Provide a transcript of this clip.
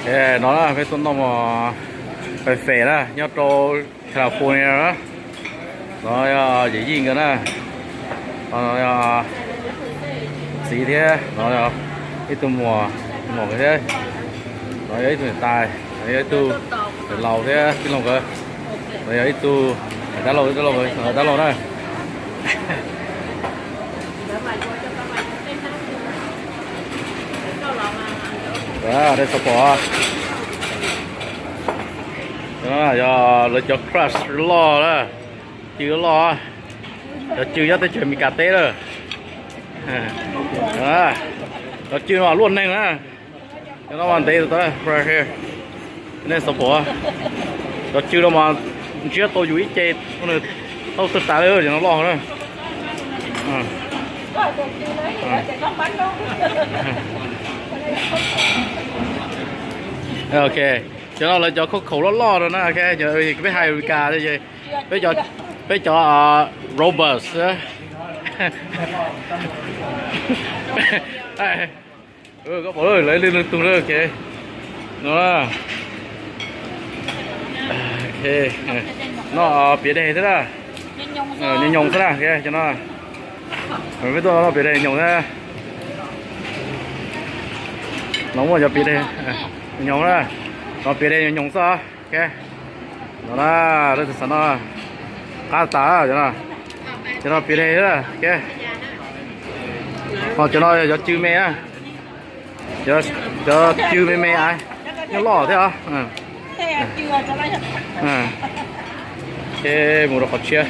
No na, peb tuaj noj mov pem fem na, nyob rau California na. No yog yawm yij nkawd na, txiv thiab, no ib tug muam, muam nkawd thiab, no yog ib tug niam tais, no yog ib tug niam laus thiab tij laug nkawd, no yog ib tug dab laug, dab laug na. Dej xav pom, yog lawv cov crush loj na, cw loj, cov cw nyob teb chaws Amelikas teb lawm. Cov cw no luaj neeg na, cov no mas ntev, nej xav pom, cov cw no mas ntsiab tau yus ib ce, tau tawg tas li, cov no loj na. Ok, cov no lawv cov khoom khoom loj loj no na, peb hais Amelikas, peb cov Robust. Koj pom lawv lwj lwj tug lawm, ok. No, no piav deg thiab na, nyoos nyoos xwb na, cov no, peb tuaj noj piav deg nyoos thiab. No muaj cov piav deg nyoos na, no piav deg nyoos xwb, ok. No na, lawv xav no qab tas, cov no piav deg, ok. Ho cov no yog cov cw me na, cov cw me me, nyob loj thiab. Ok, mus rau qhov tshiab.